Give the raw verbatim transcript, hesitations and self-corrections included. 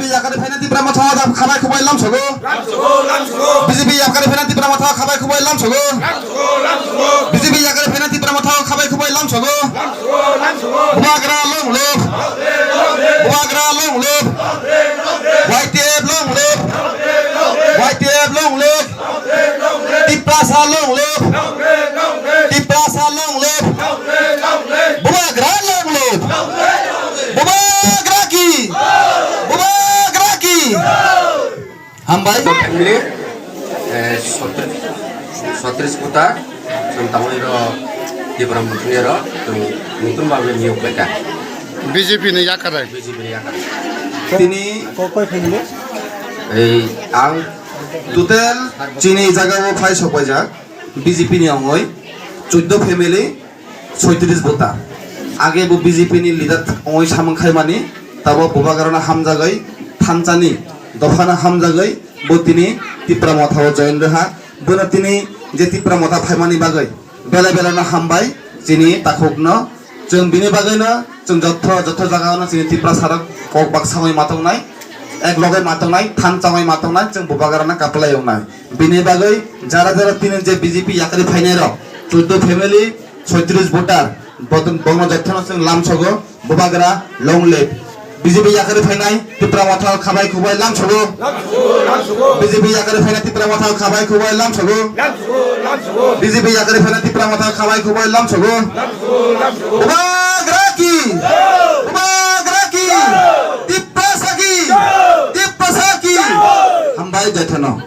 Yakari phaina Tipra Motha khabai khubai lamsogo. B J P yakari phaina Tipra Motha khabai khubai lamsogo. B J P yakari phaina Tipra Motha khabai khubai lamsogo. Bubagra long live. Bubagra long live. Y T F long live. Y T F long live. Tiprasa long live. Tiprasa long live. Bubagra long live. Bubagra ki. Bubagra ki. Hambai. Family, eh, sotris, sotris kuta, chwng tamo iro Tipra Motha iro, chwng nutun babe niyok beka. B J P ni yakare. B J P ni yakare. Tini Kokoi family? Ei, ang total chini jaga o phai sokbaijak B J P ni ongoi chuddo family, soitris bota. Age bo B J P ni leader ongoi samung khaimani, tabo Bubagrano hamjagwi thansani dophano hamjagwi bo tini Tipra Motha o join rwha. Bono tini je Tipra Motha phaimani bagwi belai belai no hambai chini takhukno. Chwng bini bagwino chwng jotho, jotho jagao no chini Tiprasa rok kok baksa oi ma tongnai, ek loge ma tongnai, thansa oi ma tongnai, chwng Bubagrano kaplai wngnai. Bini bagwi jara jara tini je B J P yakari phainai rok, chuddo family, soitris voter, bono jotho no chwng lamsogo, Bubagra long live. B J P yakari phainai Tipra Motha khabai khubai lamsogo. B J P yakari phainai Tipra Motha khabai khubai lamsogo. B J P yakari phainai Tipra Motha khabai khubai lamsogo. Bubagra ki! Bubagra ki! Tiprasa ki! Tiprasa ki! Hambai jothano.